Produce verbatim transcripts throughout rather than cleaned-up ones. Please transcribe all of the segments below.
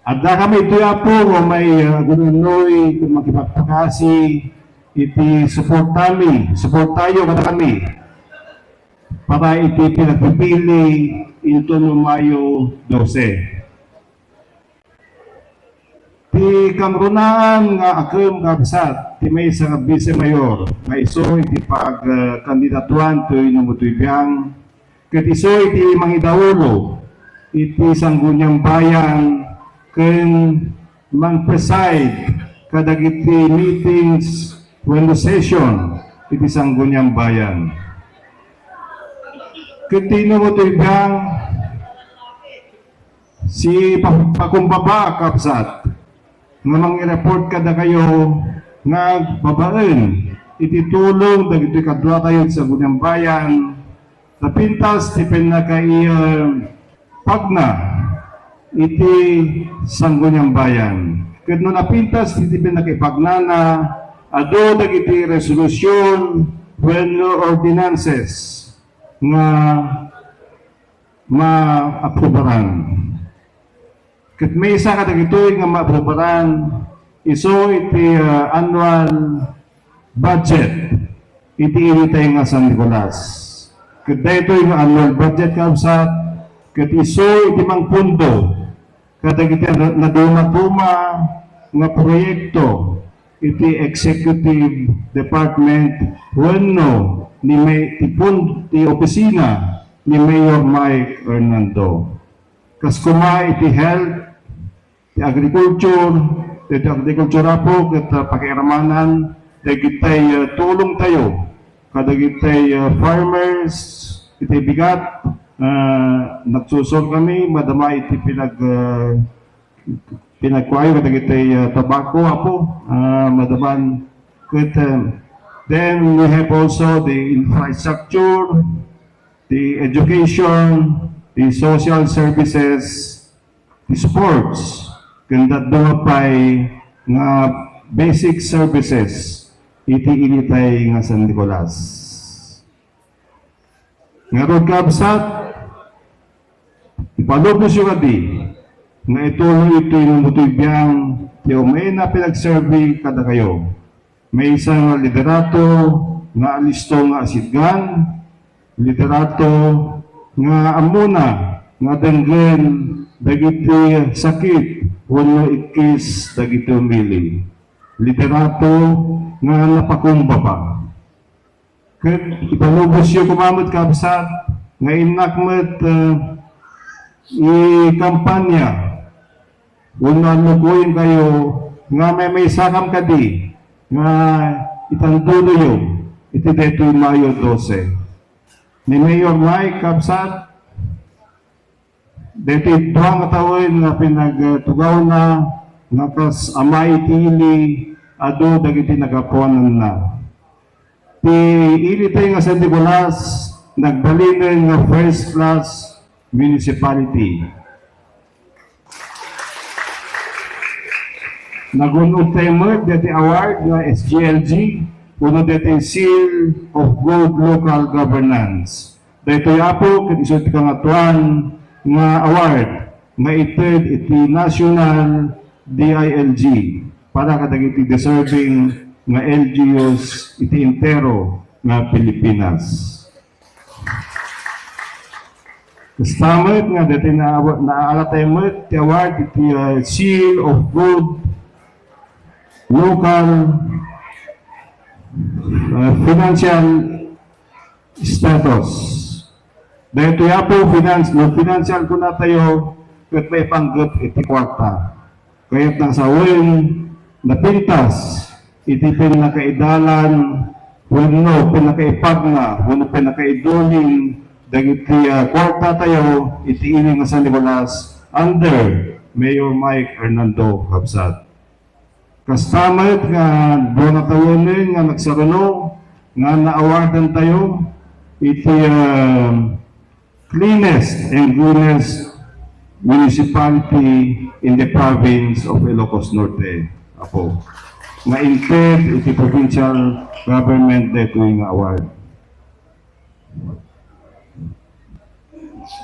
Addakami iti Apo nga may, ah, agununoy ken makipagpakasi iti suportami, suportayo kadakami para iti pinagpipili inton Mayo dose. Ti kangrunaan nga akem, kabsat, ti maysa nga Vice Mayor nga isu iti pag, ah, kandidatuan toy numero biang, ket isu iti mangidaulo iti Sangguniang Bayan ken mang-preside kadagiti meetings wenno session iti Sangguniang Bayan. Ket ti numero biang, si pa-, pakumbaba, kabsat, nga mangi-report kadakayo nga babaen iti tulong dagiti kaduatayo iti Sangguniang Bayan, napintas ti pannakaipagna iti Sangguniang Bayan. Ket no napintas iti pannakaipagnana, adu dagiti resolution wenno ordinances nga maaprubaran. Ket maysa kadagitoy nga maaprubaran isu iti, ah, annual budget iti initay nga San Nicolas. Ket daytoy nga annual budget, kabsat, ket isu iti mangpundo kadagiti na-, nadumaduma nga proyekto iti executive department wenno ni may-, ti pun-, ti opisina ni Mayor Mike Hernando. Kas koma iti health, ti agriculture, ti agriculture, Apo, ket, ah, pakiaramanan dagitay, ah, tulong tayo kadagitay, ah, farmers iti bigat. Ah, nagsursor kami, madama iti pinag-, ah, pinagkuayo kadagitay, ah, tobacco, Apo, ah, madaman ket, ah, then we have also the infrastructure, the education, the social services, the sports, ken dadduma pay nga basic services iti initay nga San Nicolas. Ngarud, kabsat, ipalubosyo kadi nga ituloy iti numero biang ti umayna pinagserbi kadakayo. Maysa nga liderato nga alisto nga asidgan, liderato nga ammona nga denggen dagiti sakit wenno ikkis dagiti umili, liderato nga napakumbaba. Ket ipalubosyo koma met, kabsat, nga innak met, eh, ikampanya wenno annukoyenkayo nga maymaysakam kadi nga itandudoyo iti daytoy Mayo dose. Ni Mayor Mike, kabsat, daytoy dua nga tawen nga pinagtugawna nga kas amay ti ili, adu dagiti nagapuananna. Ti initay nga San Nicolas, nagbalinen nga first class municipality. Nagun-od tayo met daytoy award nga S G L G, wenno daytoy Seal of Good Local Governance. Daytoy, Apo, ket isu ti kangatoan nga award nga ited iti National D I L G para kadagiti deserving nga L G Us iti entero nga Pilipinas. Kasta met nga daytoy na-, naala tayo met ti award iti, ah, Seal of Good Local, ah, Financial Status. Daytoy, Apo, finance, no financial kuna tayo, ket maipanggep iti kuarta. Kayat nang sawen, napintas iti pannakaidalan wenno pannakaipagna wenno pannakaiduling dagiti, ah, kuarta tayo iti init nga San Nicolas under Mayor Mike Hernando, kabsat. Kasta met nga dua nga tawenen nga nagsaruno nga naawardan tayo iti, ah, cleanest and greenest municipality in the province of Ilocos Norte, Apo, nga inted iti provincial government daytoy nga award.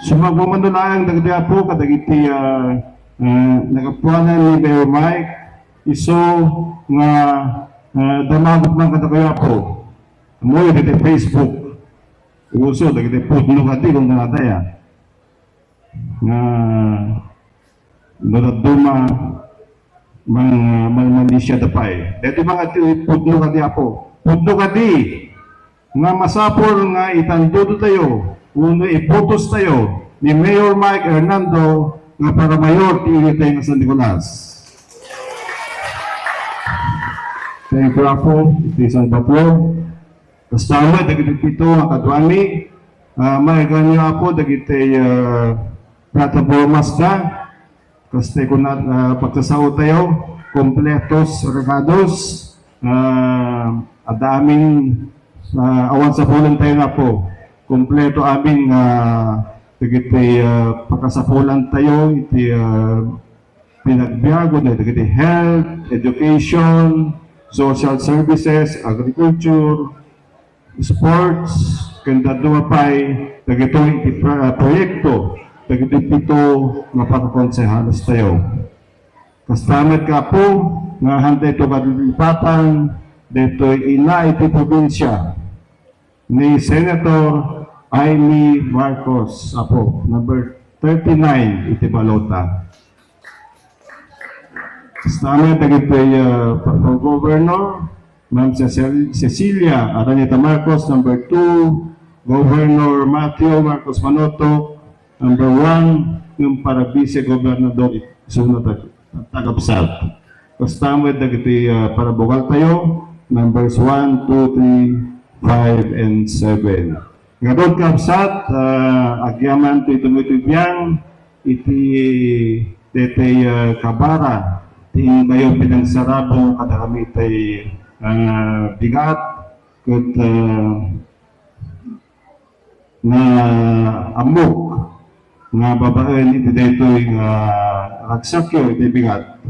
Sumagmamano laeng dagiti, Apo, kadagiti, ah, Ah, nagapuanan ni Mayor Mike, isu nga, ah, damagop man kadakayo, Apo. Ammoyo dagiti Facebook. Uso dagiti pudno kadi, kung kanataya. Nga, no dadduma, mang, mang, manisia da pay. Dagiti mga ti pudno kadi, Apo. Pudno kadi. Nga masapul nga itandudotayo wenno ibotostayo ni Mayor Mike Hernando nga para mayor ti inyatayo nga San Nicolas. Thank you, Apo. Iti isang bato. Kasta met dagiti pito nga kaduami, ah, maayganyo, Apo, dagiti, ah, platapormas da. Kasta kunat, ah, pagsasaotayo, kompletos, regados, ah, adda amin, ah, awan sapulentayo, Apo. Kompleto amin nga dagiti, ah, pagkasapulantayo iti, ah, pinagbiag, dagiti health, education, social services, agriculture, sports, ken dadduma pay dagitoy iti pro-, proyekto dagiti pito nga pagkakonsehales tayo. Kasta met, Apo, nga hantay to kalipatan daytoy ina iti probinsia ni Senator Imee Marcos, Apo, number thirty-nine iti balota. Kasta met dagiti, ah, pa-, pa-, Governor, Ma'am Cecil-, Cecilia Araneta Marcos, number two, Governor Matthew Marcos Manotok, number one, ngem para Vice Gobernador, isuna ta-, tagapsat. Kasta met dagiti, ah, para bukal tayo, numbers one, two, three, five, and seven. Ngarud, kabsat, ah, agyaman ti daytoy biang iti daytoy, ah, kabara ti inkayo pinangsarabong kadakami tay, ah, bigat ket, ah, nga ammok nga babaen iti daytoy nga ragsakyo iti bigat.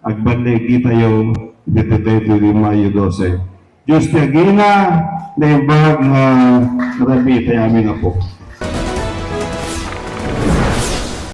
Agballigi tayo ditoy, ditoy Mayo dose. Dios ti agina, naimbag nga rabii tayo amin, Apo.